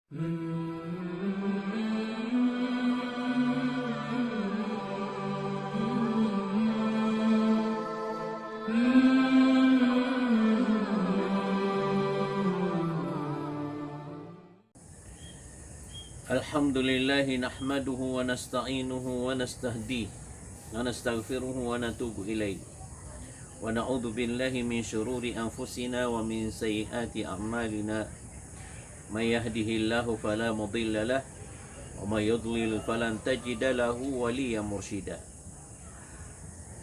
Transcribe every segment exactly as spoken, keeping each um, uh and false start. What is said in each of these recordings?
الحمد لله نحمده ونستعينه ونستهديه ونستغفره ونتوب إليه ونعوذ بالله من شرور أنفسنا ومن سيئات أعمالنا. من يهده الله فلا مضل له ومن يضلل فلن تجد له وليا مرشدا.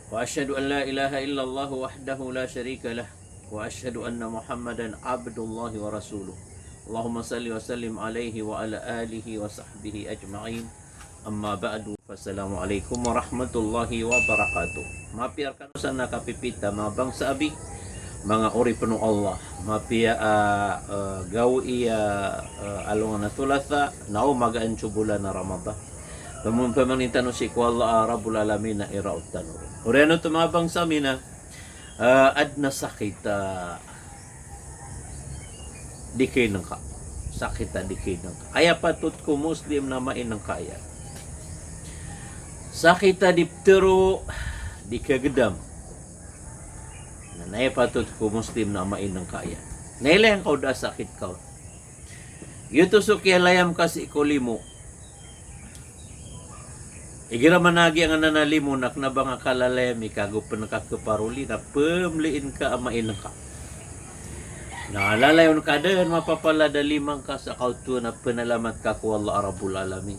وأشهد أن لا إله إلا الله وحده لا شريك له وأشهد أن محمدا عبد الله ورسوله. اللهم صل وسلم عليه وعلى آله وصحبه أجمعين. Amma ba'du, fassalamualaikum warahmatullahi wabarakatuh. Mapiya rkano san a kapipita, manga bangsa abi, manga oripn o Allah, mapiya a, eh, gawii a, eh, alongan a Thulatha, na o magaan so bolan a Ramadan. Pamon-, pamangnin tano sii ko Allah a Rabbul Alamin a iraot tano ron. Oriyan oto, manga bangsa ami, na Ah, adn a sakit a di kinngka. Sakit a di kinngka. Aya patot ko Muslim na mainngka iyan. Sakit a di ptharo, di kagdam. Na, na aya patot ko Muslim na mainngka iyan. Na ilay ngka o da a sakit ka on. Giyoto so kiyalayam ka sii ko limo. Igira man a giyanan a limo na kna ba nga kalalayami ka ago pn ka kparoli na pmliin ka a mainngka. Na lalayon ka dn mapapalad a lima ngka sa kaoto na pnalamat ka ko Allah a Rabbul Alamin.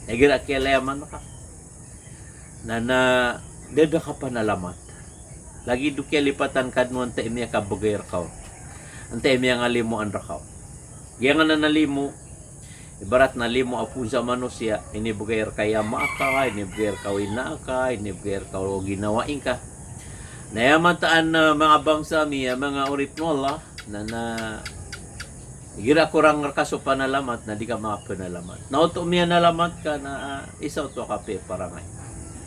Igira kiyalayaman ka na, na da dn ka panalamat. Lagid o kiyalipatan ka dn o antaa i miyakabgay rka on, antaa i miyangalimoan rka on. Giyanan a limo, ibarat na limo a poon sa manosiya, inibgay rka i ama ka, inibgay rka o ina ka, inibgay rka o ginawai ngka. Na aya mataan a manga bangsa ami a manga oripn o Allah, na, na igira korang rka so panalamat, na di ka makapnalamat. Na oto miyanalamat ka na, ah, isa oto a kapiya parangay.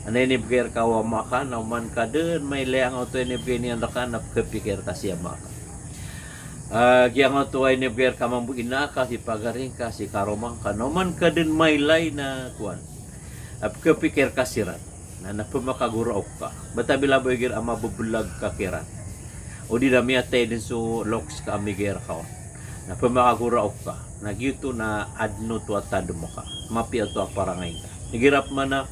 Ana inibgay rka o ama ka, na oman ka dn mailay angkoto a inibgay niyan rka na pkhapikir ka si ama ka. Ah, giyangkoto a inibgay rka mambo o ina ka, si pagari ngka, si karoma ngka, na oman ka dn mailay na kowan a pkhapikir ka siran. Na, na pmakagoraok ka. Bata bila bo igira a mabablag ka kiran, o di na miyatay dn so loks ka a migay rka on, na pmakagoraok ka. Na giyoto na adn oto a tadm ka. Mapiya oto a parangay ngka. Igira pman a,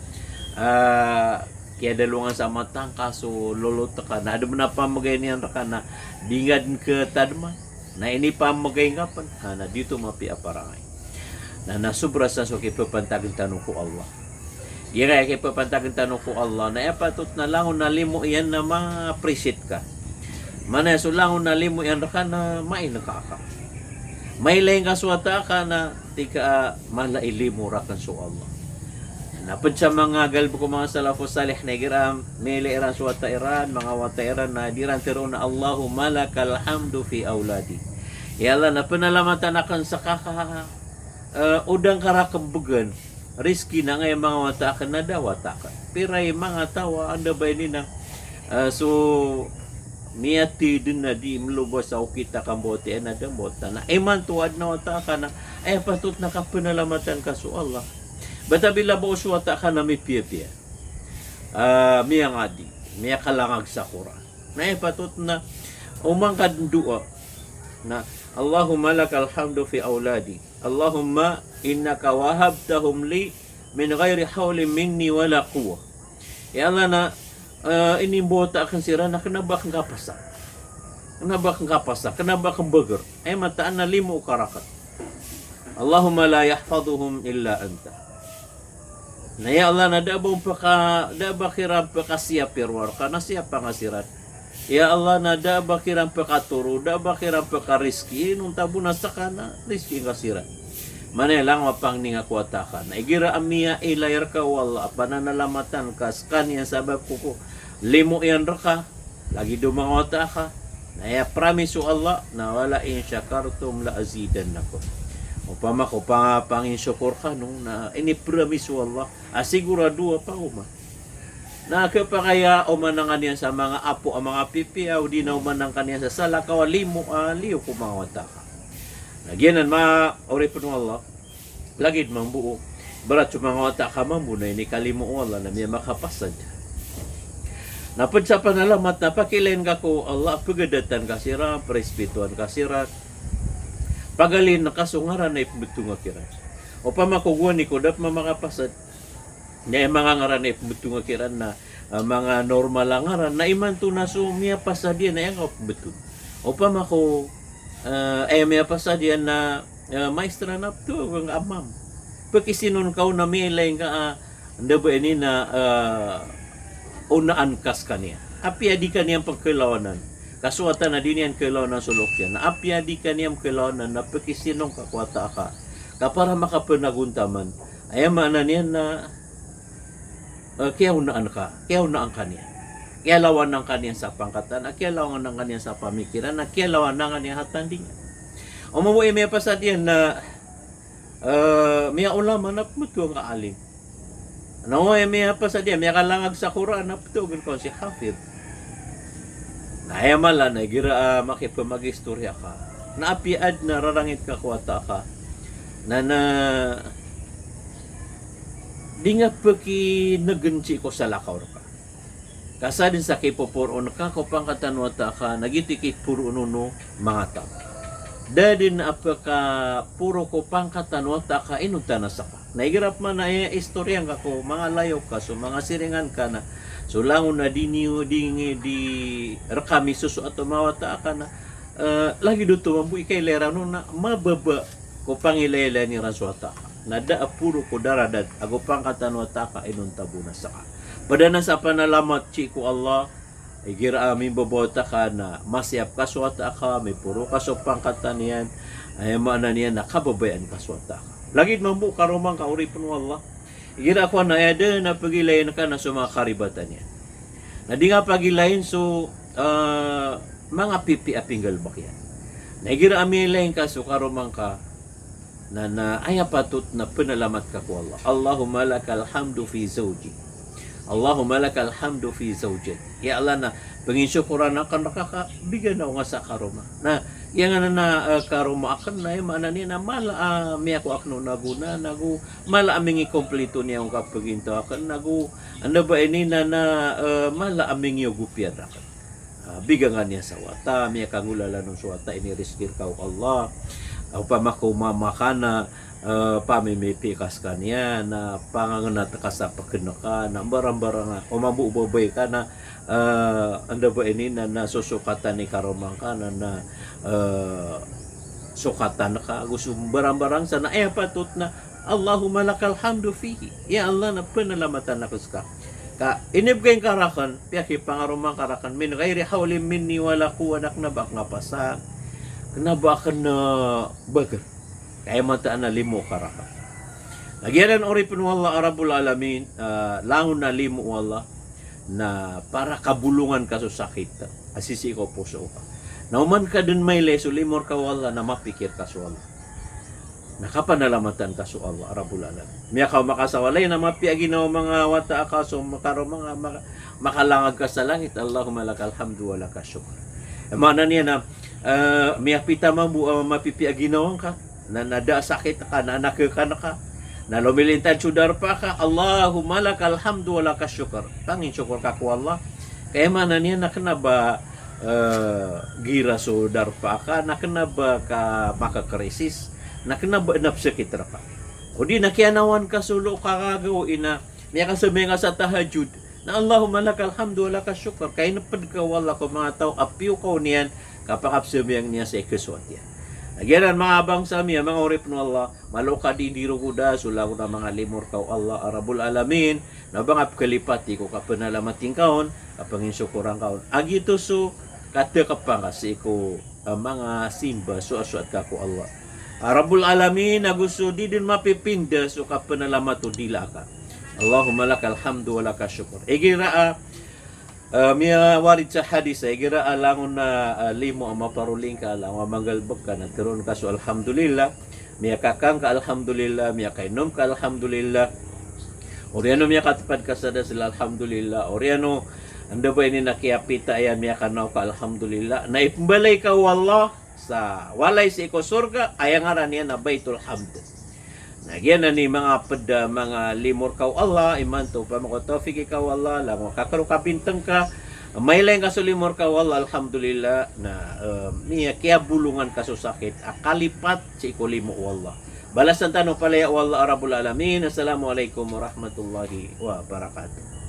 ah, kiyadalongan sa mata ngka so lolot ka, na adn a pamgay niyan rka na di ngka dn katadman. Na inipamgay ngka pn, ha, na di oto mapiya a parangay. Na, na sobra san so kipapantagn tano ko Allah. Igira kipapantagn tano ko Allah, na aya patot na langon a limo iyan na ma-appreciate ka. Maana so langon a limo iyan rka na mainngka ka. Mailay ngka so wata ka na tig ka a mala i limo rakn so Allah. Na pd sa manga galbk o manga salafus salih na igira a miilay iran so wata iran, manga wata iran na di iran tharoon a, "Allahumma lakal hamdu fi awladi." Ya Allah, na pnalamatan akn ska ka, eh, o da ngka rakn bgan rizki na angkaya manga wata akn na da a wata akn. Pira i manga taw a anda ba ini na, eh, so miyatay dn na di mlobas a okit a kambawata iyan a da mbawata. Na imanto adn a wata ka na aya patot na kapnalamatan ka so Allah. Bata bila bo so wata ka na mipiyapiya, ah, miyangadi, miyakalangag sa Qur'an. Na aya patot na oman ka dn doa na, "Allahumma lakal hamdu fi awladi. Allahumma innaka wahabtahum li min ghairi hawlin minni wala quwwah." Ya Allah, na, eh, inimbawata akn siran na kna ba akn kapasa. Kna ba akn kapasa, kna ba akn bagr. Aya mataan na limo ka rakn. "Allahumma la yahfazuhum illa anta." Na ya Allah, na da a ba on pka, da a ba kiran pkasiyap i rowar ka na siyapa ngka siran. Ya Allah, na da a ba kiran pkatoro, da a ba kiran pkarizki, inonta bo na ska na rizki ngka siran. Maana iyan, langon a pangni ngka ko wata ka. Na igira a miyailay rka o Allah a pananalamatan ka skaniyan sabap ko, ko limo iyan rka, lagid o manga wata ka, na aya promise o Allah na, "Wala in shakartum la azidannakum." Opama ko pa-, panginsokor kano, na inipromise o Allah a sigurado a paoma. Na khapakay a oman angka niyan sa manga apo a manga pipiya, odi na oman angka niyan sa salakaw a limo a liyo ko manga wata ka. Na giyanan, manga oripn o Allah, lagid mambo o ibarat so manga wata ka mambo na inikalimo o Allah na miyamakapasad. Na pd sa panalamat na pakilayn ka ko Allah, pgdatan ka siran, prsbitoan ka siran, pagaliin ka so ngaran a ipmbtong ka kiran. Opama ko gowani ko da pn mamakapasad, na aya manga ngaran a ipmbtong ka kiran na, ah, manga normal a ngaran, na imanto na so miyapasad iyan na aya nga pmbtong. Opama ko, ah, aya miyapasad iyan na, ah, maestra na pto, nga amam. Pkisinon ka on na miyailay ngka, ah, anda ba ini na, ah, onaan ka skaniyan. Apiya di ka niyan pkhaolawanan. Ka so wata na di niyan khaolawanan so loks iyan. Na apiya di ka niyan khaolawanan na pkisinon ka ko wata ka, ka para makapnagontaman. Aya maana niyan na, eh, kiyaonaan ka, kiyaonaan ka niyan. Kiyalawanan ka niyan sa pangkatan, a kiyalawanan ka niyan sa pamikiran, a kiyalawanan ka niyan sa tandingan. Oman bo aya miyapasad iyan na, eh, miyaolama na pmbtowan ka alim. Na aya miyapasad iyan, miyakalangag sa Qur'an na ptowan ka on si hafidh. Na aya mala na igira, ah, makipmagistorya ka, na apiya adn a rarangit ka ko wata ka na, na di nga pkinegn sii ko salakaw rka. Ka sadn sa kipoporoon ka ko pangkatan o wata ka na giyoto i kiporoon o manga taw. Da dn a pkaporo ko pangkatan o wata ka inonta na ska. Na igira pman a aya istorya ngka ko manga layok ka, so manga siringan ka na so langon a di niyo, di ngi, di rka misosoat o manga wata ka na, eh, lagid oto mambo i kailay ran on na mababa ko pangilaylay iran so wata ka. Na da a poro ko daradat ago pangkatan o wata ka inonta bo na ska. Pd anan sa panalamat sii ko Allah, igira a mimbaba o wata ka na masiyap ka so wata ka, miporo ka so pangkatan iyan, aya maana niyan na kababayaan ka so wata ka. Lagid mambo karoma ngka, oripn o Allah. Igira kowan na aya dn a pagilayn ka na so manga karibatan iyan. Na di nga pagilayn so, eh, manga pipiya a pinggalbk iyan. Na igira a miyailay ngka so karoma ngka, na, na aya patot na pnalamat ka ko Allah. Allahumma lakal hamdu fi zawji. Allahumma lakal hamdu fi zawjati. Ya Allah, na pnginsokoran akn rka ka bigan ako ngka sa karoma. Na giyanan a, eh, karoma akn na aya maana niyan na mala a miyakowa akn on a gona, nago mala a mingikomplito niyan ko kapagintaw akn, nago anda ba ini na, na, eh, mala a mingiyogopiya rakn. Ah, bigan ka niyan sa wata, miyakanggolalan on so wata a inirizki rka o Allah. Opama ko mama ka na, eh, pamimipiya ka skaniyan, na pangangnat ka sa pkn ka, na mbarangbarang, o mambo o babay ka na, eh, anda ba ini na, na sosokatan i karoma ngka na, na, eh, sokatan ka ago so mbarangbarang sa, na aya patot na Allahumma lakal hamdu fihi. Ya Allah, na pnalamatan ako ska. Ka inibgay ngka rakn, piyakipangaroma ngka rakn, min ghairi hawlin minni wala quwwah, na kna ba akn ngka pasang, kna ba akn, eh, bagr. Ka aya mataan na limo ka rakn. Na giyanan, oripn o Allah a Rabbul Alamin, eh, langon a limo o Allah na para kabolongan ka so sakit a sisii ko poso ka. Na oman ka dn mailay so limo rka o Allah na mapikir ka so Allah. Na kapanalamatan ka so Allah Rabbul Alamin. Miyakaoma ka sa walay na mapiya a ginawa o manga wata ka, so makaroma ngka, maka-, makalangag ka sa langit, Allahumma lakal hamdu wa lakash shukr. Eh, maana niyan na, eh, miyapita mambo a mapipiya a ginawa ngka, na, na da a sakit ka, na, na khakan ka, na lomilintad so darpa ka, Allahumma lakal hamdu wa lakash shukr. Panginsokor ka ko Allah. Ka aya maana niyan na kna ba, eh, gira so darpa ka, na kna ba ka makakrisis, na kna ba npsakit rka. O di na kiyanawan ka so lo ka gagawii na miyakasambayang ka sa tahajjud. Na Allahumma lakal hamdu wa lakash shukr. Ka inpd ka o Allah ko manga taw a piyokaw niyan, kapakapsambayang niyan sa ikasowat iyan. Na giyanan manga bangsa mi a manga oripn o Allah, malo ka di ndirogoda so langon a manga limo rka o Allah a Rabbul Alamin, na ba nga pkalipati ko kapanalamati ngka on, kapanginsokoran ka on. A giyoto so katakpa ngka sii ko, eh, manga simba, sowasowat ka ko Allah a Rabbul Alamin, ago so di dn mapipinda so kapanalamat o dila ka. Allahumma lakal hamdu wa lakash shukr. Igira a, eh, miyawarid sa hadis a igira a langon a, eh, limo a maparoli ngka, langon a manggalbk ka na tharoon ka so alhamdulillah, miyakakan ka alhamdulillah, miyakainom ka alhamdulillah. Oriyan o miyakatpad ka sa dasl alhamdulillah. Oriyan o anda ba ini na kiyapita iyan, miyakanaw ka alhamdulillah. Na ipmbalay ka o Allah sa walay sii ko sorga, aya ngaran iyan na Baitul Hamd. Na giyanan i manga pd a manga limo rka o Allah, imanto opama ka tawfiki ka o Allah, langon ka karo kabintang ka, mailay ngka so limo rka o Allah, alhamdulillah, na, eh, miyakiyabolongan ka so sakit a kalipat sii ko limo o Allah. Balasan tano palaya o Allah Rabbul Alamin. Assalamu alaikum warahmatullahi wabarakatuh.